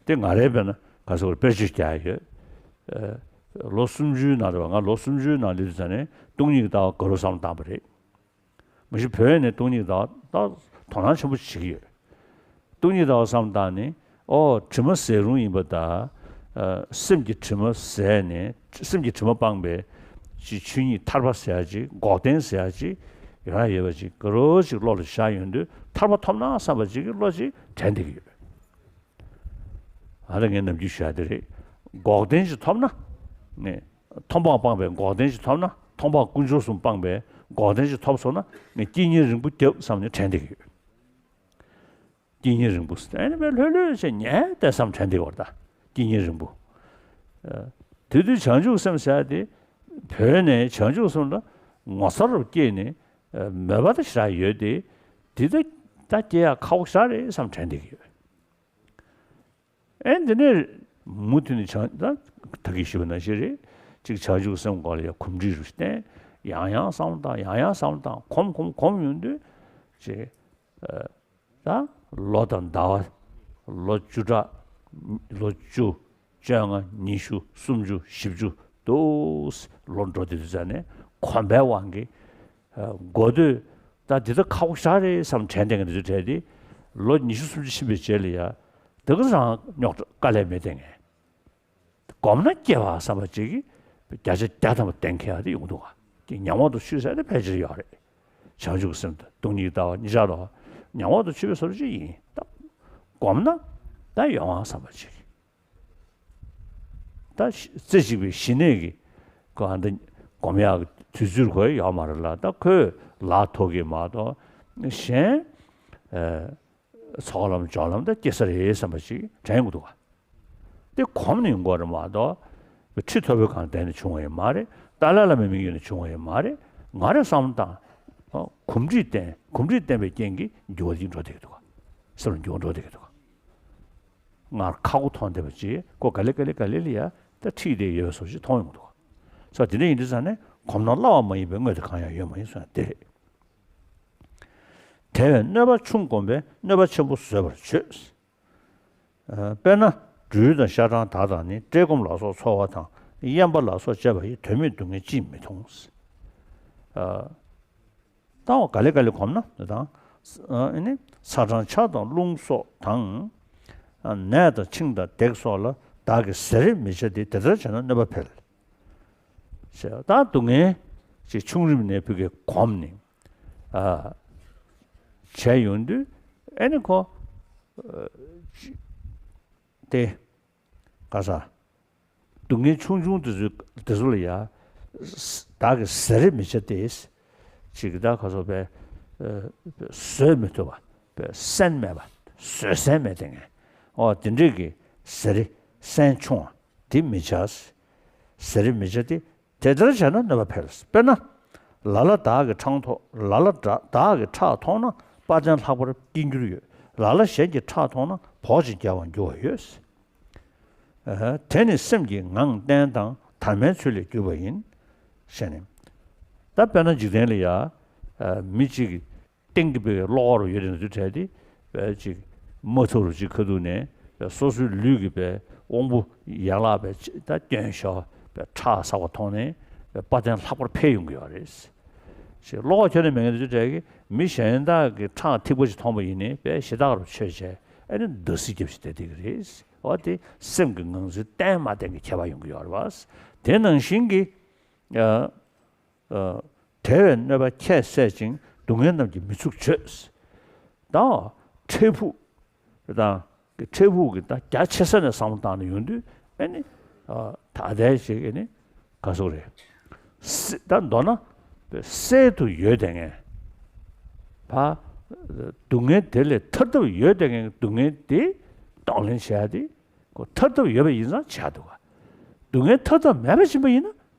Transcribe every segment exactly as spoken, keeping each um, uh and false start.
དེ་ང་རའི་དཔེར་ན་ག་ཟེར་དགོས་རེད། དཔེར་བརྗོད་རྒྱག་ཡ་ཡོད། ཨ། ལོ་སུམ་ཅུའི་ནང་ལ་ང་ལོ་སུམ་ཅུའི་ནང་སླེབས་དུས་ཙ་ནས་སྟོང་ཉིད་ཀྱི་ལྟ་བ་ག་རེ་བསམ་བློ་བཏང་པ་རེད། མ་གཞི་བོད་ནས་སྟོང་ཉིད་ལྟ་བ་ད་དོ་སྣང་ཆེན་པོ་བྱེད་ཀྱི་ཡོད། སྟོང་ཉིད་ལྟ་བ་བསམ་བློ་བཏང་ནས། ཨོ། དྲི་མ་ཟད་རུང་ཡིན་པ་དང་། ཨ། སེམས་ཀྱི་དྲི་མ་ཟད་ནས། སེམས་ཀྱི་དྲི་མ་སྤངས་པའི་ཅིག་ཆོས་ཉིད་ཐར་པ་ཟེར་ཡ་ཅིག་འགོག་བདེན་ཟེར་ཡ་ཅིག་ཡོང་ཡ་ཡོད་པ་ཅིག་ག་རེ་ཅིག་བློ་ལ་བཞག་ཡོང་དུས། ཐར་པ་ཐོབ་ན་བསམ་པ་ཅིག་གི་བློ་ཅིག་དྲན་བསྡད་ཀྱི་ཡོད། ཨ། ད་ངས་ནམ་རྒྱུན་ཞུ་ཡ་དེ་རེད། འགོག་བདེན་ཞིག་ཐོབ་ན། ནས། མཐོང་སྤང་སྤངས་པའི་འགོག་བདེན་ཞིག་ཐོབ་ན། མཐོང་སྤང་ཀུན་སྦྱོར་གསུམ་སྤངས་པའི་འགོག་བདེན་ཞིག་ཐོབ་སོང་ན། ངས་དཀྱིལ་སྙིང་རིང་པོ་བརྒྱབ་བསམ་ནས་དྲན་བསྡད་ཀྱི་ཡོད། དཀྱིལ་སྙིང་རིང་པོ་ཟེར་ཨ་ནི་དཔེ་ལྷོད་ལྷོད་བྱས་ཉལ་བསྡད་བསམ་དྲན་བསྡད་ཡོད་རེད་ད། དཀྱིལ་སྙིང་རིང་པོ། ཨ། དེ་དུས་བྱང་ཆུབ་སེམས་ཟེར་ཡ་དེ་བོད་ནས་བྱང་ཆུབ་སེམས་ལ་ངོ་མཚར་རུ་སྐྱེས་ནས། ཨ། མོས་པ་དེ་ཞེ་དྲག་ཡོད་དེ། དེ་ད་ད་སྐྱེ་ཡ་ཁག་པོ་ཞེ་དྲག་རེད་བསམ་དྲན་བསྡད་ཀྱི་ཡོད། ཨེ། འདི་ནས་མུ་མཐུད་ནས་བྱང་། ད་ད་གིན་ཞུས་པ་ནང་བཞིན་རེད། གཅིག་བྱང་ཆུབ་སེམས་སྐོར་ལ་ཡང་གོམས་འདྲིས་རུ་བསྟན། ཡང་ཡང་བསམ་བློ་བཏང་། ཡང་ཡང་བསམ་བློ་བཏང་། གོམས་གོམས་གོམས་ཡོང་དུས་ཅིག་ཨ། ད་ལོ་དང་ཟླ་བ། ལོ་བཅུ་ཕྲག་ལོ་བཅུ། བཅོ་ལྔ། ཉི་ཤུ། སུམ་ཅུ། བཞི་བཅུ། འདུག་སེ་ལོ་འགྲོ་དུས་ཙ་ནས་གོམས་པའི་དབང་གིས། ཨ། འགོ་སྟོད། ད་འདི་ད་ཁག་པོ་ཞེ་དྲག་རེད་བསམ་དྲན་བསྡད་མཁན་དེ་ཚོ་གྲས་དེ། ལོ་ཉི་ཤུ་སུམ་ཅུ་ཕྱིན་པའི་རྗེས་ལ་ཡ། དེ་ག་རང་རྙོག་དྲ་དཀའ་ལས་མེད་བསྡད་མཁན། གོམས་ན་སྐྱེ་བ་བསམ་པ་ཅིག་གིས་བརྒྱ་ཆ་བརྒྱ་ཐམ་པ་གཏན་འཁེལ་བ་དེ་ཡོང་གི་འདུག་ག་དེ་ཉམས་འོག་ཏུ་ཆུད་ཟེར་ན་ཕལ་ཆེར་ཡོད་རེད། བྱང་ཆུབ་སེམས་དང་སྟོང་ཉིད་ཀྱི་ལྟ་བ་གཉིས་ཆར་ལ་ཉམས་འོག་ཏུ་ཆུད་པའི་བཟོ་འདྲ་ཅིག་ཡིན། ད་གོམས་ན་ད་ཡོང་བ་བསམ་པ་ཅིག་ད་རྩེ་གཅིག་པའི་ཞི་གནས་ཀྱི་གོ་འདི་སྒོམ་ཡག་གི་དུས་ཚོད་དགོས་ཡོད་མ་རེད་ལ། ད་ཁོས་ལག་ཐོག་གི་མ་གཏོགས་གཞན། ཨ། ཚོགས་ལམ་སྦྱོར་ལམ་ད་སྐྱེ་ས་རེད་བསམ་པ་ཞིག་དྲན་ཡོང་གི་འདུག་ག་དེ་གོམས་ནས་ཡོང་གི་རེད་མ་གཏོགས། ཁྲི་ཐོབ་པའི་སྒང་བསྡད་ནས་བྱུང་བ་ཡང་མ་རེད། ཏཱ་ལའི་བླ་མའི་མིང་ཡོད་ནས་བྱུང་བ་ཡང་མ་རེད། ང་རང་བསམ་བློ་བཏང་། གོམས་འདྲིས་བསྟེན། གོམས་འདྲིས་བསྟེན་པའི་རྐྱེན་གྱིས་འགྱུར་བ་ཅིག་འགྲོ་བསྡད་ཀྱི་འདུག་ག་སེམས་ལ་འགྱུར་བ་འགྲོ་བསྡད་ཀྱི་འདུག་ག་སྔར་ཁག་པོ་མཐོང་བསྡད་པ་ཅིག་ཁོ་ག་ལེ་ག་ལེ་ག་ལེ་ལ་ཡ་ད་ཁྲིད་བསྡད་ཡོད་པའི་བཟོ་ཞིག་མཐོང་ཡོང་གི་འདུག་ག་སོ་དེ་འདྲ་ཡིན་དུས་ཙང་ནས་གོམས་ན་སླ་བ་མ་ཡིན་པའི་དངོས་དེ་གང་ཡང་ཡོད་མ་ཡིན་གསུངས་ཡ་དེ་རེད། དེ་བས་གནོད་པ་ཆུང་བསྒོམས་པས་གནོད་པ་ཆེན་པོ་བཟོད་པར་བྱོས། ཨ། དཔེར་ན་སྦྲུལ་དང་ཤ་སྦྲང་དག་དང་ནི། བཀྲེས་སྐོམ་ལ་སོགས་ཚོར་བ་དང་། གཡན་པ་ལ་སོགས་བཅས་པ་ཡི། དོན་མེད་སྡུག་བསྔལ་ཅིས་མི་མཐོང་། ཨ། ད་འོ་ག་ལེ་ག་ལེ་གོམས་ན་དེ་དང་། ཨ་ནི་ཚ་གྲང་ཆར་དང་རླུང་སོགས་དང་། ཨ། ནད་དང་འཆིང་དང་བརྡེག་སོགས་ལ་བདག་གིས་བཟོད་རེས་མི་བྱ་སྟེ། དེ་ལྟར་བྱས་ན་གནོད་པ་འཕེལ། ཞེས་ད་སྡུག་བསྔལ་ཅིག་ཆུང་རིམ་ནས་ཕ་གིར་གོམས་ནས། ཨ། བྱས་ཡོང་དུས་ཨེ་ནི་ཁོ། ཨ། ཅི། དེ། ག་ས། སྡུག་བསྔལ་ཆུང་ཆུང་དེ་ཚོ་དེ་ཚོ་ལ་ཡ། བདག་གིས་བཟོད་རེས་མི་བྱ་སྟེ། ཅིག་ད་ག་ཚོད་པས། ཨ། བཟོད་མི་ཐུབ་པ། པས་སྲན་མེད་པ། བཟོད་སྲན་མེད་དེ་ངས། ཨོ་དེ་འདྲས་ཀྱི་བཟོད་རེས་སྲན་ཆུང་བ་དེ་མི་བྱ། བཟོད་རེས་མི་བྱ་སྟེ། དེ་ལྟར་བྱས་ན་གནོད་པ་འཕེལ། དཔེར་ན། ལ་ལ་བདག་གི་ཁྲག་མཐོང་། ལ་ལ་བདག་གི་ཁྲག་མཐོང་ན་དཔའ་ལྡན་ལྷག་པར་སྐྱེ་འགྱུར་ཡོད། ལ་ལ་གཞན་གྱི་ཁྲག་མཐོང་ན་བོགས་ཆེན་རྒྱག་པར་འགྱུར་བ་ཡོད། ཨ། དེ་ནི་སེམས་ཀྱི་ངང་བརྟན་དང་དར་མའི་ཚུལ་ལས་གྱུར་པ་ཡིན། ཞེས་ནས། ད་དཔེར་ན་འཇིག་རྟེན་ལ་ཡ། ཨ། མི་གཅིག་གིས་སྟེང་གི་པའི་གློ་བ་རུ་ཡོད་དེ་འདུག་བྲལ་ཏེ། པའི་ཅིག་མ་ཐུབ་རུ་ཅིག་ཁ་ཐུག་ནས་པའི་སོ་སོའི་ལུས་ཀྱི་པའི་དབང་པོ་ཡན་ལག་པའི་ཅིག་ད་སྐྱོན་ཤོར་པའི་ཁྲག་ཟག་པ་མཐོང་ནས་པའི་དཔའ་གདེང་ལྷག་པར་འཕེལ་ཡོང་གི་ཡོད་རེད། ཞེས་གློ་བ་ཁྱོན་ནས་མེད་མཁན་དེ་ཚོ་གྲས་ཀྱིས་མི་གཞན་དག་གི་ཁྲག་ཐིགས་པ་ཅིག་མཐོང་པ་ཡིན་ནའི་པའི་ཞེ་ཐག་རུ་ཆོད་བྱས་ཨ་ནི་འདར་སིག་རྒྱབ་ཞིག་བསྡད་བསྡད་ཀྱི་རེད། འོ་དེ་སེམས་ཀྱི་ངང་ཚུལ་བརྟན་མ་བརྟན་གྱི་ཁྱད་པར་ཡོང་གི་ཡོད་རེད་པ། དེ་ནང་བཞིན་གྱི། ཨ། ཨ། དེ་བས་གནོད་པ་ཁྱད་བསད་ཅིང་སྡུག་བསྔལ་རྣམས་ཀྱིས་མི་ཚུགས་བྱོས། ད་འཕྲལ་ཕུགས་དང་འཕྲལ་ཕུགས་ཀྱི་ད་རྒྱ་ཆེ་ས་ནས་བསམ་བློ་བཏང་ནས་ཡོང་དུས་ཨ་ནི། ཨ། ད་ལྟའི་ཞིག་ཨ་ནི་ག་ཟེར་དགོས་རེད། སེ། ད་མདོར་ན་སེལ་དུ་ཡོད་བསྡད་མཁན། ཕ། སྡུག་བསྔལ་དེ་ལས་ཐར་ཐབས་ཡོད་བསྡད་མཁན་གྱི་སྡུག་བསྔལ་དེ་གདོང་ལེན་བྱེད་ཡ་དེ་ཁོ་ཐར་ཐབས་ཡོད་པ་ཡིན་ཙང་བྱེད་ཡ་འདུག་ག་སྡུག་བསྔལ་ཐར་ཐབས་མེད་པ་ཡིན་པ་ཡིན་ན།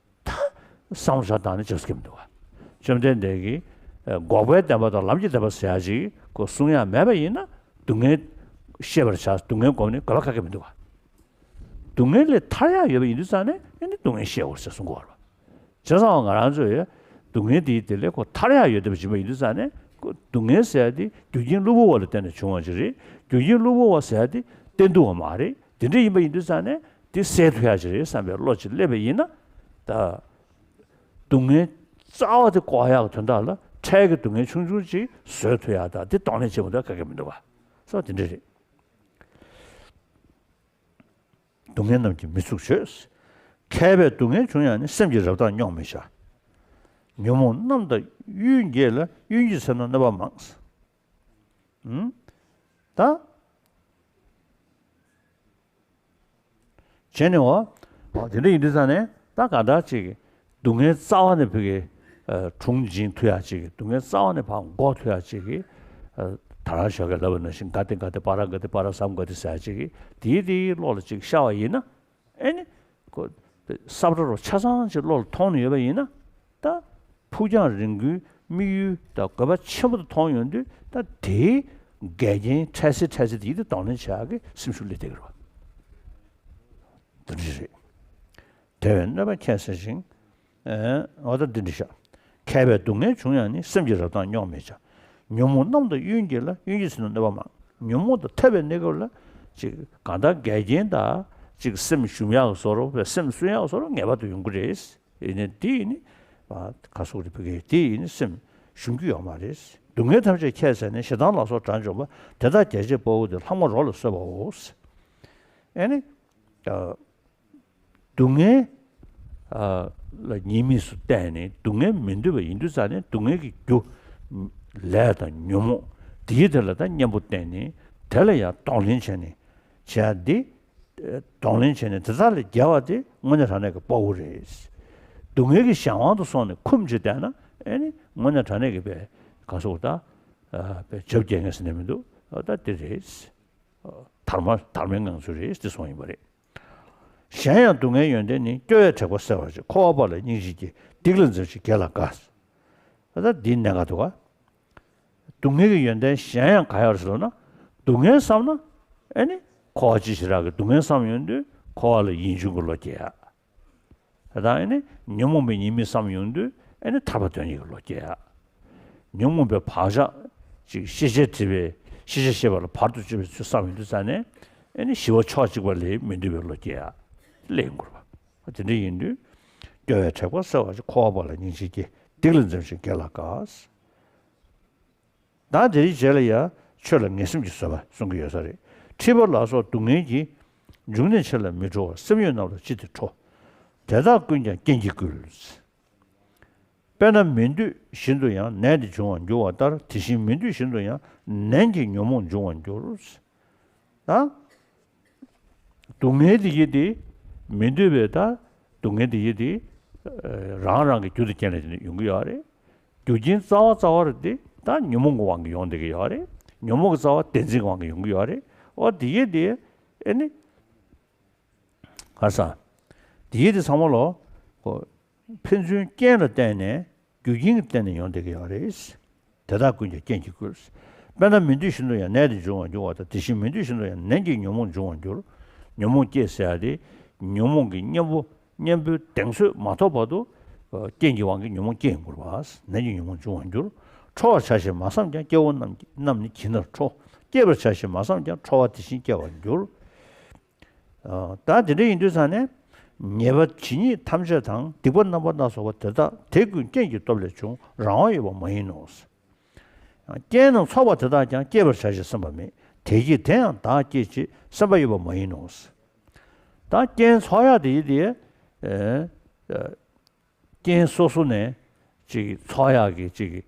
ད་བསམ་བློ་བཏང་ནས་བྱེད་ས་ཀྱི་མི་འདུག་ག་བཅོམ་ལྡན་འདས་ཀྱིས་ཨ་འགོག་པའི་བདེན་པ་དང་ལམ་གྱི་བདེན་པ་ཟེར་ཡ་ཅིག་ཁོ་གསུང་ཡ་མེད་པ་ཡིན་ན། སྡུག་བསྔལ་ཤེས་པར་བྱ། སྡུག་བསྔལ་བསྒོམས་ནས་དགོས་པ་ག་གེ་མི་འདུག་ག་སྡུག་བསྔལ་ལས་ཐར་ཡ་ཡོད་པ་ཡིན་དུས་ཙང་ནས་ཨ་ནི་སྡུག་བསྔལ་ཤེས་དགོས་ཟེར་གསུང་གི་ཡོད་རེད་པ། བྱས་ཙང་ང་རང་ཚོས་སྡུག་བསྔལ་དེའི་དེ་ལས་ཁོ་ཐར་ཡ་ཡོད་བསྡད་པ་ཡིན་པ་ཡིན་དུས་ཙང་ནས་ཁོ་སྡུག་བསྔལ་ཟེར་ཡ་དེ་རྒྱུ་རྐྱེན་གློ་བུར་བ་ལ་བརྟེན་ནས་བྱུང་བ་ཅིག་རེད། རྒྱུ་རྐྱེན་གློ་བུར་བ་ཟེར་ཡ་དེ་བརྟན་ཐུབ་པ་མ་རེད། དེ་འདྲ་ཡིན་པ་ཡིན་དུས་ཙང་ནས་དེ་སེལ་ཐུབ་ཡག་ཅིག་རེད་བསམ་པའི་བློ་ཅིག་སླེབས་པ་ཡིན་ན། ད་སྡུག་བསྔལ་རྩ་བ་དེ་འགོག་ཡག་གི་དོན་དག་ལ་འཕྲལ་གྱི་སྡུག་བསྔལ་ཆུང་ཆུང་ཅིག་བཟོད་ཐུབ་ཡག་དང་དེ་གདོང་ལེན་བྱེད་མི་ཐུབ་ག་གེ་མི་འདུག་བ། སོ་དེ་འདྲ་རེད། སྡུག་བསྔལ་རྣམས་ཀྱིས་མི་ཚུགས་བྱོས། མཁས་པས་སྡུག་བསྔལ་བྱུང་ཡང་ནི། སེམས་ཀྱིས་རབ་དང་རྙོག་མི་བྱ། ཉོན་མོངས་རྣམས་དང་གཡུལ་འགྱེད་ལ། གཡུལ་འགྱེད་ཚེ་ན་གནོད་པ་མང་། ཨུམ། ད། བྱས་ནས་འོ། འོ་དེ་འདྲ་ཡིན་དུས་ཙང་ནས་ད་ག་འདྲ་ཅིག་སྡུག་བསྔལ་རྩ་བ་ནས་ཕ་གི་ཨ་དྲུང་འབྱིན་ཐུབ་ཡག་ཅིག་གི། སྡུག་བསྔལ་རྩ་བ་ནས་ཕར་འགོག་ཐུབ་ཡག་ཅིག་གི། ཨ་ད་རང་ཞོགས་ཀས་ལབ་པ་ནང་བཞིན་ག་ཏེ་ག་ཏེ་པ་ར་ག་ཏེ་པ་ར་སམ་ག་ཏེ་ཟེར་ཡག་ཅིག་གི་དེའི་དེའི་བློ་ལ་ཅིག་ཤར་བ་ཡིན་ན། ཨེ་ནི། ཁོ། ས་བཀྲ་རོ་ཆ་ཚང་ཅིག་བློ་ལ་ཐོངས་ནས་ཡོད་པ་ཡིན་ན། ད། ཕུགས་རྒྱང་རིང་པོའི་དམིགས་ཡུལ་དང་དགོས་པ་ཆེན་པོ་དེ་མཐོང་ཡོང་དུས། ད་དེའི་འགལ་རྐྱེན་འཕྲལ་སེལ་འཕྲལ་སེལ་དེ་ཡིད་དུ་གདོང་ལེན་བྱ་ཡག་གི་སེམས་ཤུགས་སླེབས་བསྡད་ཀྱི་རེད་བ། འདི་འདྲ་རེད། དེ་བས་གནོད་པ་ཁྱད་བསད་ཅིང་། ཨེ། འོ་ད་འདི་འདྲ་བཞག་མཁས་པས་སྡུག་བསྔལ་བྱུང་ཡང་ནི། སེམས་ཀྱིས་རབ་དང་རྙོག་མི་བྱ། ཉོན་མོངས་རྣམས་དང་གཡུལ་འགྱེད་ལ། གཡུལ་འགྱེད་ཚེ་ན་གནོད་པ་མང་། ཉོན་མོངས་དང་འཐབ་པའི་གནས་སྐབས་ལ་ཅིག་གང་ལྟར་འགལ་རྐྱེན་དང་ཅིག་སེམས་ཞུམ་ཡག་བཟོ་འདྲ་བའི་སེམས་སུན་ཡག་བཟོ་འདྲ་ངེས་པར་དུ་ཡོང་གི་རེད། ཡིན་ནའི་དེ་ཡིན་ནི། ཨ། ག་སོགས་རེ་ཕ་གི་དེ་ཡིན་ནི་སེམས་ཞུམ་རྒྱུ་ཡོད་མ་རེད། སྡུག་བསྔལ་ཐམས་ཅད་ཁྱད་བསད་ནས། ཞེ་སྡང་ལ་སོགས་དགྲར་འཇོམས་པ། དེ་དག་རྒྱལ་བྱེད་དཔའ་བོ་སྟེ། ལྷག་མ་རོ་ལ་གསོད་པའོ། ཨེ་ནི། ཨ། སྡུག་བསྔལ། ཨ། ལ་ཉེས་དམིགས་སུ་བལྟས་ནས་སྡུག་བསྔལ་མི་འདོད་པ་ཡིན་དུས་ཙང་ནས། སྡུག་བསྔལ་གྱི་རྒྱུ། ལས་དང་ཉོན་མོངས་དེའི་དེ་ལ་ད་གཉེན་པོ་བསྟེན་ནས། དེ་ལ་ཡང་གདོང་ལེན་བྱས་ནས་བྱས་ཏེ། གདོང་ལེན་བྱས་ནས་དེ་དག་ལས་རྒྱལ་བ་དེ་དངོས་གནས་དྲང་གནས་ཀྱི་དཔའ་བོ་རེད། སྡུག་བསྔལ་གྱི་གཞན་དབང་དུ་སོང་ནས་འཁུམས་བྱས་བསྡད་ན། ཨེ་ནི་དངོས་གནས་དྲང་གནས་ཀྱི་པའི་ག་སོགས་ད། ཨ། པའི་བྱབ་རྒྱལ་ངེས་ཟེར་ནས་མི་འདུག་ཨ། ད་དེ་རེད། ཨ། དར་མ་དར་མའི་ངང་ཚུལ་རེད། དེ་གསུངས་ཡིན་པ་རེད། གཞན་ཡང་སྡུག་བསྔལ་ཡོན་ཏན་ནི། སྐྱོ་བས་དྲེགས་པ་བསལ་བར་བྱེད། འཁོར་བ་པོ་ལ་སྙིང་རྗེ་སྐྱེ། སྡིག་ལ་འཛེམ་ཞིང་དགེ་ལ་དགའ། ད་ལྟ་འདིའི་གནད་འགག་འདུག་ག་སྡུག་བསྔལ་གྱི་ཡོན་ཏན་གཞན་ཡང་ག་ཡོད་རེད་ཟེར་ན། སྡུག་བསྔལ་བསམ་ན། ཨེ་ནི། འཁོར་བ་སྤྱི་བྱེ་བྲག་གི་སྡུག་བསྔལ་བསམ་ཡོང་དུས། འཁོར་བ་ལ་ཡིད་འབྱུང་གི་བློ་སྐྱེ་ཡ། ད་ལྟ་ཨེ་ནི། ཉོན་མོངས་པའི་ཉེས་དམིགས་བསམ་ཡོང་དུས། ཨེ་ནི། ཐར་པ་དོན་གཉེར་གྱི་བློ་སྐྱེ་ཡ། ཉོན་མོངས་པའི་བག་ཆགས་ཅིག་ཤེས་བྱའི་སྒྲིབ་པའི་ཤེས་བྱ་ཤེས་པ་ལ་བར་དུ་གཅོད་པའི་ཚུལ་བསམ་ཡོང་དུས་ཙང་ནས། ཨེ་ནི། ཞི་བ་ཕྱོགས་གཅིག་པ་ལས་མི་འདོད་པའི་བློ་སྐྱེ་ཡ། སླེབས་ཡོང་གི་རེད་པ། དེ་འདྲ་ཡིན་དུས། སྐྱོ་བས་དྲེགས་པ་བསལ་བར་བྱེད། འཁོར་བ་པོ་ལ་སྙིང་རྗེ་སྐྱེ། སྡིག་ལ་འཛེམ་ཞིང་དགེ་ལ་དགའ། ད་དེའི་རྗེས་ལ་ཡང་ཆོས་ལ་ངེས་སེམས་ཀྱི་བཟོད་པ་གསུང་གི་ཡོད་ས་རེད། འཁྲིག་པ་ལ་སོགས་སྡུག་བསྔལ་གྱི། འབྱུང་གནས་ཕྱིར་ལ་མི་འགྲོ་བར། སེམས་ཡོད་རྣམས་ལ་ཅི་སྟེ་ཁྲོ། དེ་དག་ཀུན་ཀྱང་རྐྱེན་གྱིས་བསྐུལ། དཔེར་ན་མི་འདོད་བཞིན་དུ་ཡང་ནད་དེ་འབྱུང་བར་འགྱུར་བ་ལྟར། དེ་བཞིན་མི་འདོད་བཞིན་དུ་ཡང་ནན་གྱིས་ཉོན་མོངས་འབྱུང་བར་འགྱུར། ད། སྡུག་བསྔལ་དེ་ཡི་དེ། མི་འདོད་པའི་ད། སྡུག་བསྔལ་དེ་ཡི་དེ། ཨ། རང་རང་གི་རྒྱུ་དང་རྐྱེན་ལས་དེ་ནི་ཡོང་གི་ཡོད་རེད། རྒྱུ་རྐྱེན་རྩ་བ་རྩ་བ་རེད་དེ། ད་ཉོན་མོངས་ཀྱི་དབང་གིས་ཡོང་བསྡད་ཀྱི་ཡོད་རེད། ཉོན་མོངས་ཀྱི་རྩ་བ་བདེན་འཛིན་གྱི་དབང་གིས་ཡོང་གི་ཡོད་རེད། འོ་དེ་ཡི་དེ། ཨེ་ནི། ཁ་སང་། དེ་ཡི་དེ་ཚང་མ་ལོ། ཁོ། ཕན་ཚུན་རྐྱེན་ལ་བརྟེན་ནས། རྒྱུ་རྐྱེན་གྱི་སྟེང་ནས་ཡོང་བསྡད་ཀྱི་ཡོད་རེད། དེ་དག་ཀུན་ཀྱང་རྐྱེན་གྱིས་བསྐུལ། དཔེར་ན་མི་འདོད་བཞིན་དུ་ཡང་ནད་དེ་འབྱུང་བར་འགྱུར་བ་ལྟར། དེ་བཞིན་མི་འདོད་བཞིན་དུ་ཡང་ནན་གྱིས་ཉོན་མོངས་འབྱུང་བར་འགྱུར། ཉོན་མོངས་སྐྱེས་ཟེར་ཡ་དེ། ཉོན་མོངས་ཀྱི་གཉེན་པོ། གཉེན་པོའི་གདེང་ཚོད་མ་ཐོབ་བར་དུ། ཨ། རྐྱེན་གྱི་དབང་གིས་ཉོན་མོངས་སྐྱེ་ཡོང་གི་རེད་པ། ནན་གྱིས་ཉོན་མོངས་འབྱུང་བར་འགྱུར། ཁྲོ་བར་བྱ་ཞེས་མ་བསམས་ཀྱང་། སྐྱེ་བོ་རྣམས་ཀྱིས་རྣམས་ནི་གྱིས་ནི་ཁྲོ། སྐྱེ་བར་བྱ་ཞེས་མ་བསམས་ཀྱང་། ཁྲོ་བ་དེ་བཞིན་སྐྱེ་བར་འགྱུར། ཨ། ད་དེ་འདྲ་ཡིན་དུས་ཙང་ནས། ཉེས་པ་ཇི་སྙེད་ཐམས་ཅད་དང་། སྡིག་པ་རྣམ་པ་སྣ་ཚོགས་པ་དེ་དག། དེ་ཀུན་རྐྱེན་གྱི་སྟོབས་ལས་བྱུང་། རང་དབང་ཡོད་པ་མ་ཡིན་ནོ། རྐྱེན་རྣམས་ཚོགས་པ་དེ་དག་ཀྱང་། སྐྱེད་པར་བྱ་ཞེས་བསམ་པ་མེད། དེ་ཀྱིས་དེ་ཡང་བདག་སྐྱེད་ཅེས་བསམ་པ་ཡོད་པ་མ་ཡིན་ནོ། ད་རྐྱེན་ཚོགས་ཡག་དེ་ཡི་དེ། ཨེ། ཨེ། རྐྱེན་སོ་སོ་ནས་ཅིག་ཚོགས་ཡག་གི་ཅིག་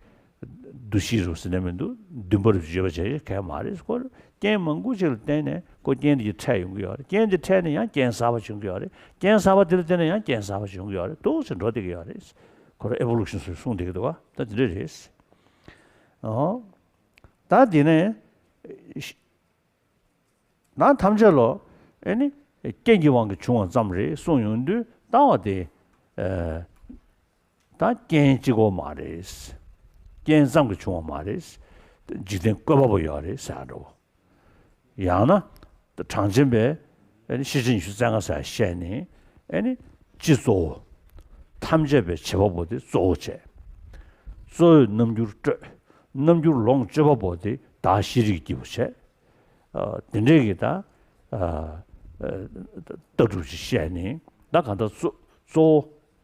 འདུ་ཤེས་རུ་ཟེར་ནས་མི་འདུག་འདུན་པ་རུ་བརྗོད་པ་བྱས་གལ་མ་རེད། ཁོ་རྐྱེན་མང་པོ་ཅིག་ལ་བརྟེན་ནས་ཁོ་རྐྱེན་དེ་ཡི་འཕྲད་ཡོང་གི་ཡོད་རེད། རྐྱེན་དེ་འཕྲད་ནས་ཡང་རྐྱེན་གསར་པ་བྱུང་གི་ཡོད་རེད། རྐྱེན་གསར་པ་དེ་ལ་བརྟེན་ནས་ཡང་རྐྱེན་གསར་པ་བྱུང་གི་ཡོད་རེད། འདུག་ཅིག་འགྲོ་བསྡད་ཀྱི་ཡོད་རེད། ཁོ་ར་ཨེ་བོ་ལུ་ཤན་ཟེར་གསུངས་བསྡད་ཀྱི་འདུག་ག་ད་དེ་འདྲ་རེད། ཨོ། ད་དེ་ནས། ནང་ཐམས་ཅད་ལོ། ཨེ་ནི། རྐྱེན་གྱི་དབང་གིས་བྱུང་བ་ཙམ་རེད་གསུངས་ཡོང་དུས། ལྟ་བ་དེ། ཨ། ད་རྐྱེན་གཅིག་པོ་མ་རེད། རྐྱེན་ཙམ་གྱིས་བྱུང་བ་མ་རེད། འཇིག་རྟེན་བཀོད་པ་པོ་ཡོད་རེད་ཟེར་འགྲོ། ཡང་ན། གྲངས་ཅན་པའི། ཨེ་ནི་ཤེས་བྱ་ཉི་ཤུ་རྩ་ལྔ་ཟེར་བཤད་ནས། ཨེ་ནི། སྤྱི་གཙོ་བོ། ཐམས་ཅད་པའི་བྱེད་པ་པོ་དེ་གཙོ་བོ་བྱས། གཙོ་བོས་རྣམ་འགྱུར་སྤྲོད། རྣམ་འགྱུར་ལོངས་སྤྱོད་པ་པོ་དེ་བདག་ཤེས་རིག་གི་སྐྱེས་བུ་བྱས། ཨ། དེ་འདྲའི་གི་ད། ཨ། ལྟ་གྲུབ་ཅིག་བཤད་ནས་ད་གང་ལྟར་གཙོ་གཙོ་བོ་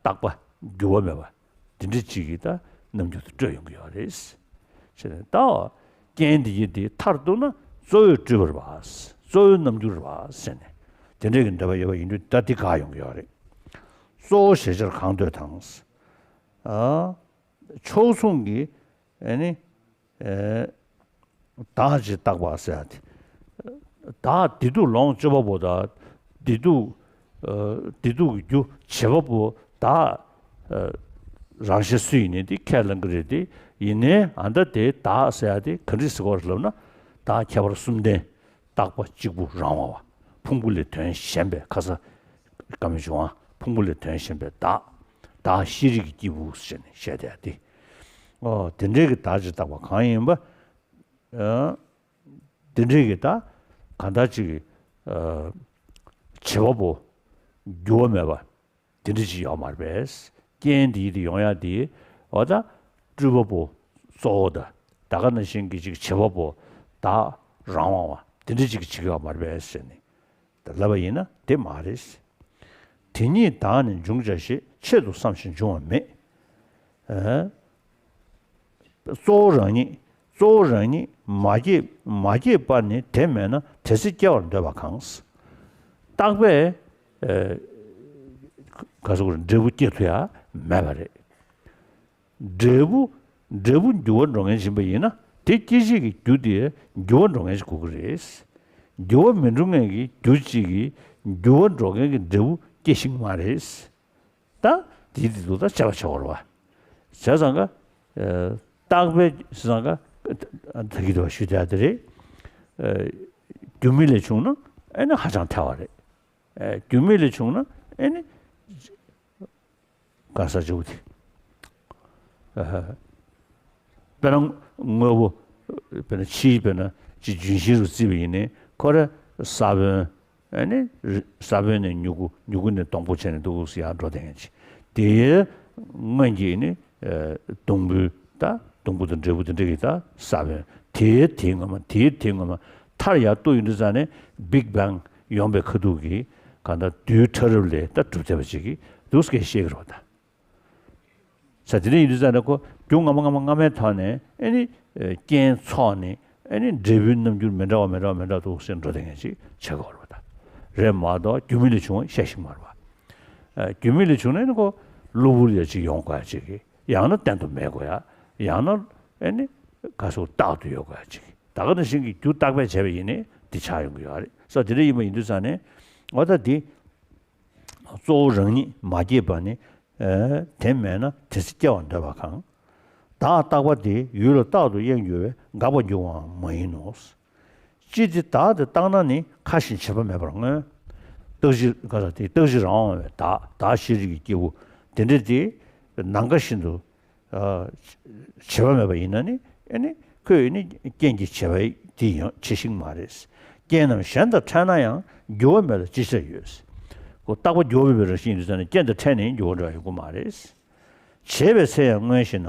རྟག་པ་འགྱུར་བ་མེད་པ་འདི་འདྲ་ཅིག་གི་ད་རྣམ་འགྱུར་དུ་སྤྲོད་ཡོང་གི་ཡོད་རེད། བྱས་ནས་ད་རྐྱེན་འདི་ཡིན་ཏེ་མཐར་གཏུགས་ན་གཙོ་བོའི་སྤྲུལ་པ་རེད་པ། གཙོ་བོའི་རྣམ་འགྱུར་རེད་པ་ཟེར་ནས་དེ་འདྲའི་གི་འདོད་པ་ཡོད་པ་ཡིན་དུས་ད་འདི་དགག་ཡོང་གི་ཡོད་རེད། གཙོ་བོ་ཞེས་བྱར་གང་འདོད་དང་། ཨ། ཕྱོགས་མཚུངས་ཀྱི་ཨ་ནི་ཨེ། བདག་ཅེས་བཏགས་པ་ཟེར་ཡ་དེ། བདག་བདེ་སྡུག་ལོངས་སྤྱོད་པ་པོ་དང་། བདེ་སྡུག་ཨ། བདེ་སྡུག་གི་རྒྱུ་བྱེད་པ་པོ་བདག་ཨ། རང་གཞན་སུ་ཡིན་ནའི་དེ་ཁས་ལེན་གྱི་རེད་དེ། ཡིན་ནའི་ཨ་ད་དེ་བདག་ཟེར་ཡ་དེ་ག་འདྲ་ཟེར་དགོས་རེད་ལབ་ན། བདག་ཁྱད་པར་གསུམ་ལྡན། རྟག་པ་གཅིག་པུ་རང་དབང་བ། ཕུང་པོ་ལས་དོན་གཞན་པའི་ཁ་ས། བཀའ་མོལ་བྱུང་བ། ཕུང་པོ་ལས་དོན་གཞན་པའི་བདག་བདག་ཤེས་རིག་གི་སྐྱེས་བུ་ཟེར་ནས་བཤད་བསྡད་དེ། ཨོ་དེ་འདྲའི་གི་བདག་ཅེས་བཏགས་པ་གང་ཡིན་པ། ཨ། དེ་འདྲའི་གི་ད་གང་ལྟར་ཅིག་གི་ཨ། བྱེད་པ་པོ་འགྱུར་བ་མེད་པ་དེ་འདྲ་ཅིག་ཡོད་མ་རེད་པས། རྐྱེན་དེ་ཡིན་དེ་ཡོང་ཡ་དེ་འོ་ད་སྤྲུལ་པ་པོ་གཙོ་བོ་དང་ད་ག་ནང་བཞིན་གྱི་ཅིག་བྱེད་པ་པོ་བདག་རང་དབང་བ་དེ་འདྲ་ཅིག་གི་བྱེད་ཀྱི་ཡོད་མ་རེད་པས་ཟེར་ནས། ལབ་པ་ཡིན་ན་དེ་མ་རེད། དེ་ཉིད་བདག་ནི་འབྱུང་བྱ་ཞེས་ཆེད་དུ་བསམ་ཞིང་འབྱུང་བ་མེད། ཨ། གཙོ་བོ་རང་ཉིད། གཙོ་བོ་རང་ཉིད་མ་སྐྱེས་མ་སྐྱེས་པ་ནི་དེ་མེད་ན་དེ་ཚེ་སྐྱེ་བར་འདོད་པ་གང་། རྟག་པས་ཨ། ག་ཟེར་དགོས་རེད། འབྲས་བུ་སྐྱེ་ཐུབ་ཡ་མེད་པ་རེད། འབྲས་བུ། འབྲས་བུ་འགྱུར་བ་འགྲོ་མཁན་ཡིན་པ་ཡིན་ན་དེ་སྐྱེད་བྱེད་ཀྱི་རྒྱུ་དེ་འགྱུར་བ་འགྲོ་མཁན་ཞིག་དགོས་ཀྱི་རེད། འགྱུར་བ་མི་འགྲོ་མཁན་གྱི་རྒྱུ་གཅིག་གིས་འགྱུར་བ་འགྲོ་མཁན་གྱི་འབྲས་བུ་སྐྱེ་ཤེས་ཀྱི་མ་རེད། ད་དེའི་དེ་དུ་ད་དཔྱད་པ་བྱེད་དགོས་རེད་པ། བྱས་ཙང་ཀ་ཨ། རྟག་པའི་ཟེར་ཙང་ཀ་ད་གི་དུ་བ་ཞུ་བསྡད་དེ་རེད། ཨ། རྒྱུ་མེད་ལས་བྱུང་ན་ཨེ་ནི་ཧ་ཅང་ཐལ་བ་རེད། ཨ། རྒྱུ་མེད་ལས་བྱུང་ན་ཨེ་ནི། ག་ས་ཇོ་བོ་དེ། ཨ། དཔེར་ན་དངོས་པོ། དཔེར་ན་ཕྱིའི་དཔེར་ན་ཅིག་ལྗོན་ཤིང་རུ་བརྩིས་པ་ཡིན་ནའི་ཁོ་ར་ས་བོན། ཨ་ནི་ས་བོན་ནས་མྱུ་གུ། མྱུ་གུ་ནས་སྡོང་པོ་བྱས་ནས་འདུག་སེ་ཡར་འགྲོ་བསྡད་མཁན་ཅིག་དེའི་སྔོན་གྱི་ནི་ཨ། སྡོང་བུ་ད་སྡོང་བུ་དང་འབྲས་བུ་དེ་འདྲ་གི་ད་ས་བོན། དེའི་དེའི་ངོ་མ། དེའི་དེའི་ངོ་མ་མཐར་ཡར་གཏུགས་ཡོང་དུས་ཙ་ནས་Big Bang ཡོང་པའི་ཁ་ཐུག་གི་གང་ལྟར་རྡུལ་ཕྲ་རབ་ལས་ད་གྲུབ་བསྡད་པ་ཅིག་གིས་འདུག་སེ་བཤད་ཀྱི་རེད་པ་ད། ས་དེ་འདྲ་ཡིན་དུས་ཙ་ནས་ཁོ་རྒྱུ་སྔ་མ་སྔ་མ་སྔ་མའི་ཐོག་ནས་ཨེ་ནི་རྐྱེན་ཚོགས་ནས་ཨེ་ནི་འབྲས་བུའི་རྣམ་འགྱུར་མི་འདྲ་བ་མི་འདྲ་བ་མི་འདྲ་འདུག་སེ་འགྲོ་བསྡད་མཁན་ཅིག་བྱེད་དགོས་རེད་པ་ད། རེད་མ་གཏོགས་རྒྱུ་མེད་ལས་བྱུང་བ་བཤད་ཤེས་ཀྱི་མ་རེད་པ། ཨ། རྒྱུ་མེད་ལས་བྱུང་ན་ཨེ་ནི་ཁོ་གློ་བུར་ཡ་ཅིག་ཡོང་དགོས་ཡ་ཅིག་གི། ཡང་ན་གཏན་དུ་མེད་དགོས་ཡ། ཡང་ན་ཨེ་ནི་ག་ཟེར་རྟག་ཏུ་ཡོད་དགོས་ཡ་ཅིག་ད་ག་ནང་བཞིན་གྱི་རྒྱུ་བརྟག་པས་བྱས་པ་ཡིན་ནའི་འདི་ཆགས་ཡོང་གི་ཡོད་རེད། ས་དེ་འདྲ་ཡིན་པ་ཡིན་དུས་ཙ་ནས་འོ་ད་འདི། གཙོ་བོ་རང་ཉིད་མ་སྐྱེས་པ་ནི། ཨ། དེ་མེད་ན་དེ་ཚེ་སྐྱེ་བར་འདོད་པ་གང་། བདག་རྟག་པ་དེ་ཡུལ་ལ་རྟག་ཏུ་གཡེང་འགྱུར་བས་འགག་པར་འགྱུར་བའང་མ་ཡིན་ནོ། ཅི་སྟེ་བདག་དེ་རྟག་ན་ནི་ཁ་ཞེན་བྱེད་པ་མེད་པར་མངོན། རྟག་གཅིག་ག་ས་དེ་རྟག་གཅིག་རང་དབང་བའི་བདག་བདག་ཤེས་རིག་གི་སྐྱེས་བུ་དེ་འདྲ་དེ་ནམ་མཁའ་བཞིན་དུ། ཨ། བྱེད་པ་མེད་པ་ཡིན་ན་ནི་ཨེ་ནི་ཁོས་ནི་རྐྱེན་གྱིས་བྱས་པ་དེ་ཡང་བྱེད་ཤེས་ཀྱི་མ་རེད། རྐྱེན་རྣམས་གཞན་དང་འཕྲད་ན་ཡང་འགྱུར་བ་མེད་ལ་ཅི་ཕྱིར་ཡོད། ཁོ་རྟག་པ་འགྱུར་བ་མེད་པའི་རང་བཞིན་ཡིན་དུས་ཙ་ནས་རྐྱེན་དང་འཕྲད་ནས་འགྱུར་བ་འགྲོ་ཡ་ཡོང་གི་མ་རེད། བྱས་པའི་ཚེ་ཡང་སྔོན་ཞེ་ན།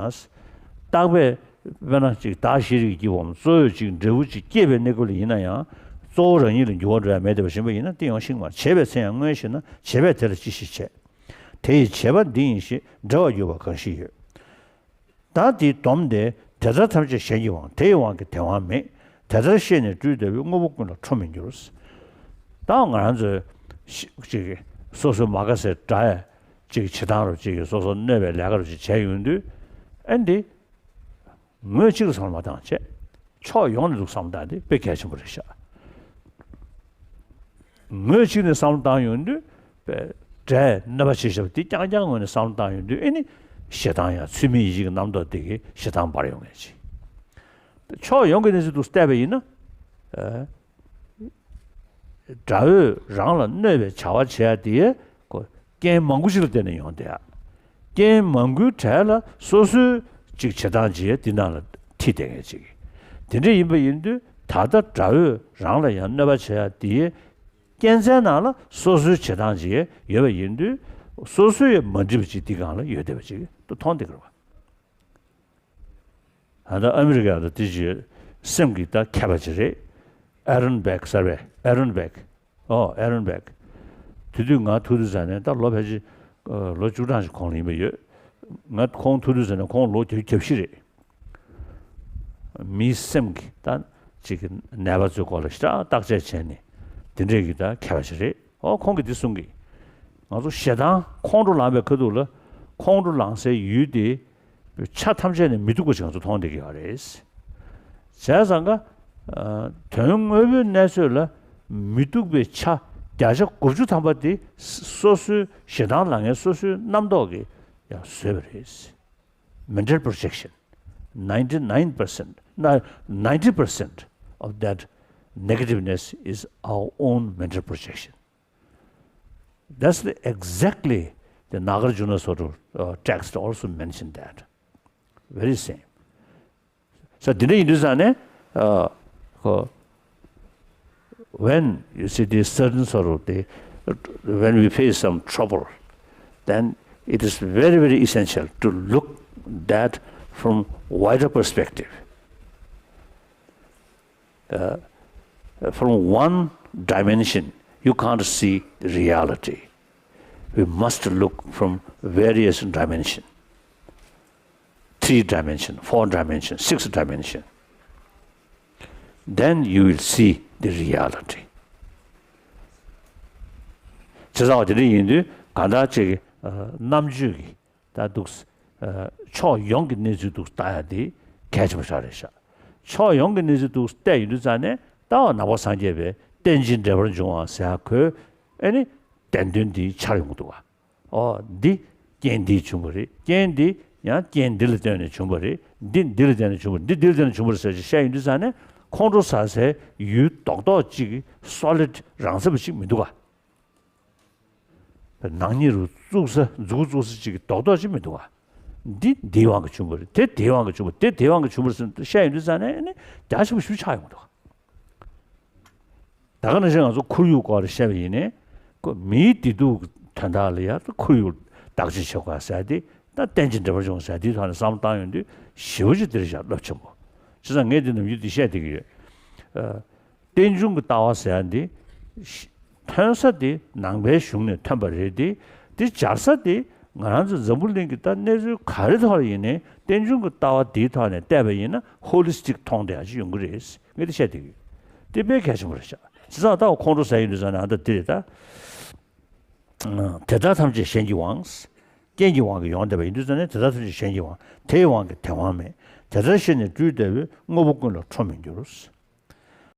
རྟག་པས་དཔེར་ན་ཅིག་བདག་ཤེས་རིག་གི་སྐྱེས་བུའམ་གཙོ་བོས་ཅིག་འབྲས་བུ་ཅིག་སྐྱེས་པའི་གནས་སྐབས་ལ་ཡིན་ན་ཡང་གཙོ་བོ་རང་ཉིད་ལ་འགྱུར་བ་འགྲོ་ཡ་མེད་བསྡད་པ་བཞིན་པ་ཡིན་ན་དེ་ཡང་ཤེས་ཀྱི་མ་རེད། བྱས་པའི་ཚེ་ཡང་སྔོན་ཞེ་ན། བྱས་པས་དེ་ལ་ཅི་ཞིག་བྱས། དེ་ཡི་བྱས་པ་འདི་ཡིན་ཞེས་འགྲེལ་བར་འགྱུར་བ་གང་ཞིག་ཡོད། ད་དེའི་སྡོམ་སྟེ་དེ་ལྟར་ཐམས་ཅད་གཞན་གྱི་དབང་། དེ་ཡི་དབང་གིས་དེ་དབང་མེད། དེ་ལྟར་ཤེས་ནས་སྤྲུལ་བསྡད་པས་དངོས་པོ་ཀུན་ལ་ཁྲོ་མི་འགྱུར། ད་ང་རང་ཚོས་ཤི་ཅིག་སོ་སོའི་མ་དགའ་སའི་དགྲ་ཡ་ཅིག་བྱེད་སྟངས་རུ་ཅིག་སོ་སོ་གནོད་པའི་ལས་ཀ་རུ་ཅིག་བྱས་ཡོང་དུས་ཨེ་འདི། ངོས་གཅིག་ལ་བསམ་བློ་མ་བཏང་བྱས། ཕྱོགས་ཡོངས་ནས་འདུག་བསམ་བློ་བཏང་དེ་དཔེ་གལ་ཆེན་པོ་རེད་ཤག་ངོས་གཅིག་ནས་བསམ་བློ་བཏང་ཡོང་དུས་དཔེ་དགྲས་གནོད་པ་བྱེད་བཞག་པ་དེ་རྐྱང་རྐྱང་ངོས་ནས་བསམ་བློ་བཏང་ཡོང་དུས་ཨེ་ནི་ཞེ་སྡང་ཡང་ཚུལ་མིན་ཡིད་བྱེད་ཀྱི་རྣམ་རྟོག་དེ་གིས་ཞེ་སྡང་འབར་ཡོང་ངེས་ཅིག་ཕྱོགས་ཡོངས་ཀྱི་གནས་ཚུལ་འདུག་བལྟས་པ་ཡིན་ན། ཨ། དགྲ་བོས་རང་ལ་གནོད་པའི་བྱ་བ་བྱེད་ཡ་དེ་ཁོ་རྐྱེན་མང་པོ་ཞིག་ལ་བརྟེན་ནས་ཡོང་བསྡད་ཡ། རྐྱེན་མང་པོའི་གྲས་ལ་སོ་སོའི་ཅིག་བྱེད་སྟངས་ཅིག་འདི་ནང་ལ་ཁྲིད་བསྡད་མཁན་ཅིག་དེ་འདྲ་ཡིན་པ་ཡིན་དུས་ད་ལྟ་དགྲ་བོས་རང་ལ་ཡང་གནོད་པ་བྱེད་ཡ་དེའི་རྐྱེན་རྩའི་ནང་ལ་སོ་སོའི་བྱེད་སྟངས་ཅིག་ཡོད་པ་ཡིན་དུས་སོ་སོས་མ་འགྲིག་པ་ཅིག་འདི་སྒང་ལ་ཡོད་བསྡད་པ་ཅིག་ཏུ་མཐོང་བསྡད་ཀྱི་རེད་བ། ད་ལྟ་ཨ་མི་རི་ཀ་ལ་དེ་ཅིག་སེམས་ཀྱི་ད་མཁས་པ་ཅིག་རེད། ཨེ་རོན་བེག་ཟེར་བའི་ཨེ་རོན་བེག་ཨོ། ཨེ་རོན་བྷེག། དེ་དུས་ང་ཐུག་དུས་ཙ་ནས་ད་ལོ་ཕལ་ཆེར་ལོ་བཅུ་གྲངས་ཤིག་གོང་ལ་ཡིན་པ་ཡོད། ང་ཁོང་ཐུག་དུས་ཙ་ནས་ཁོང་ལོ་བརྒྱད་ཅུ་གྱ་བཞི་རེད། མིའི་སེམས་ཀྱི་ད་ཅིག་གི་ནད་པ་ཚོའི་སྐོར་ལ་ཞེ་དྲག་བརྟག་དཔྱད་བྱས་ནས་དེ་འདྲས་ཀྱི་ད་མཁས་པ་ཞིག་རེད། ཨོ། ཁོང་གིས་འདི་གསུང་གི། ང་ཚོ་ཞེ་སྡང་ཁོང་ཁྲོ་ལངས་པའི་ཁ་ཐུག་ལ་ཁོང་ཁྲོ་ལངས་སའི་ཡུལ་དེ་ཆ་ཐམས་ཅད་ནས་མི་སྡུག་པ་ཞིག་ང་ཚོ་མཐོང་བསྡད་ཀྱི་ཡོད་རེད། བྱས་ཙང་ཀ། ཨ། དོན་དངོས་པོའི་གནས་ཚུལ་ལ་མི་སྡུག་པའི་ཆ་བརྒྱ་ཆ་དགུ་བཅུ་ཐམ་པ་དེ་སོ་སོའི་ཞེ་སྡང་ལངས་མཁན་སོ་སོའི་རྣམ་རྟོག་གིས་ཡང་བཟོས་པ་རེད། Mental projection. Ninety-nine percent, no, ninety percent of that negativeness is our own mental projection. That's the, exactly the Nagarjuna sort of uh, text also mentioned that. Very same. So, འདི་འདྲ་ཡིན་དུས་ཙང་ནས། ཨ། ཁོ། When you see this certain sort of the, when we face some trouble, then it is very, very essential to look that from wider perspective. Uh, from one dimension, you can't see the reality. We must look from various dimension, three dimension, four dimension, six dimension. Then you will see the reality. བྱས་ཙང་དེ་འདྲ་ཡིན་དུས་གང་ལྟར་ཅིག་ཨ། རྣམ་དཔྱོད་ཀྱི་ད་འདུག་ཨ། ཕྱོགས་ཡོངས་ཀྱི་གནས་ཚུལ་འདུག་ལྟ་ཡ་དེ་གལ་ཆེན་པོ་ཞིག་རེད་ཤག་ཕྱོགས་ཡོངས་ཀྱི་གནས་ཚུལ་འདུག་བལྟས་ཡོང་དུས་ཙང་ནས་ད་འོ་ནང་པ་སངས་རྒྱས་པའི་རྟེན་ཅིང་འབྲེལ་པར་འབྱུང་བ་ཟེར་ཡ་ཁོའི་ཨེ་ནི་བདེན་དོན་འདི་འཆར་ཡོང་གི་འདུག་བ། ཨོ། འདི་རྐྱེན་འདིས་བྱུང་བ་རེད། རྐྱེན་འདི་ཡང་རྐྱེན་འདི་ལ་བརྟེན་ནས་བྱུང་བ་རེད། འདི་འདི་ལ་བརྟེན་ནས་བྱུང་བ་རེད། འདི་འདི་ལ་བརྟེན་ནས་བྱུང་བ་རེད་ཟེར་ཅིག་བཤད་ཡོང་དུས་ཙང་ནས་ཁོང་ཁྲོ་ཟ་སའི་ཡུལ་རྡོག་རྡོག་ཅིག་གི་སོ་ལིཌ་རང་ཚབ་ཅིག་མི་འདུག་ག་ནག་ཉེས་རུ་བཙུགས་ས་མཛུ་གུ་བཙུགས་ས་ཅིག་གི་རྡོག་རྡོག་ཅིག་མི་འདུག་ག་འདི་འདིའི་དབང་གིས་བྱུང་བ་རེད། དེ་དེའི་དབང་གིས་བྱུང་བ། དེ་དེའི་དབང་གིས་བྱུང་བ་རེད་ཟེར་བཤད་ཡོང་དུས་ཙང་ནས་ཨེ་ནི་རྒྱ་ཆེན་པོ་ཞེ་པོ་ཆགས་ཡོང་གི་འདུག་ག་ད་ག་ནང་བཞིན་ང་ཚོ་ཁོར་ཡུག་སྐོར་བཤད་པ་ཡིན་ནའི། ཁོ་མིའི་བདེ་སྡུག་གི་དོན་དག་ལ་ཡང་ཁོར་ཡུག་བདག་གཅེས་བྱེད་དགོས་ཟེར་ཡ་དེ། ད་རྟེན་ཅིང་འབྲེལ་པར་འབྱུང་ཟེར་ཡ་དེའི་ཐོག་ནས་བསམ་བློ་བཏང་ཡོང་དུས་ཞེ་པོ་ཅིག་དེ་རེད་ཤག་རླབས་ཆེན་པོ། བྱས་ཙང་ངས་དེ་ནམ་རྒྱུན་དེ་བཤད་བསྡད་ཀྱི་ཡོད། ཨ། རྟེན་འབྱུང་གི་ལྟ་བ་ཟེར་ཡ་འདི། ཐོན་ས་དེ་ནང་པའི་གཞུང་ནས་ཐོན་པ་རེད་དེ། དེ་སྦྱར་ས་དེ་ང་རང་ཚོ་འཛམ་བུ་གླིང་གི་ད་གནས་ཚུལ་ག་རེ་ཐོག་ལ་ཡིན་ནའི་རྟེན་འབྱུང་གི་ལྟ་བ་དེའི་ཐོག་ནས་བལྟས་པ་ཡིན་ན་ཧོ་ལི་སི་ཊིག་མཐོང་བསྡད་ཡ་ཅིག་ཡོང་གི་རེད། ངས་དེ་བཤད་བསྡད་ཀྱི་ཡོད། དེ་དཔེ་གལ་ཆེན་པོ་རེད་ཤག་བྱས་ཙང་ད་ཁོང་ཁྲོ་ཟ་ཡོང་དུས་ཙང་ནས་ཨ་ད་དེ་རེད་ད། དེ་ལྟར་ཐམས་ཅད་གཞན་གྱི་དབང་། རྐྱེན་གྱི་དབང་གིས་ཡོང་བསྡད་པ་ཡིན་དུས་ཙང་ནས་དེ་ལྟར་ཐམས་ཅད་གཞན་གྱི་དབང་། དེའི་དབང་གིས་དེ་དབང་མེད། དེ་ལྟར་ཤེས་ནས་སྤྲུལ་བསྡད་པས་དངོས་པོ་ཀུན་ལ་ཁྲོ་མི་འགྱུར།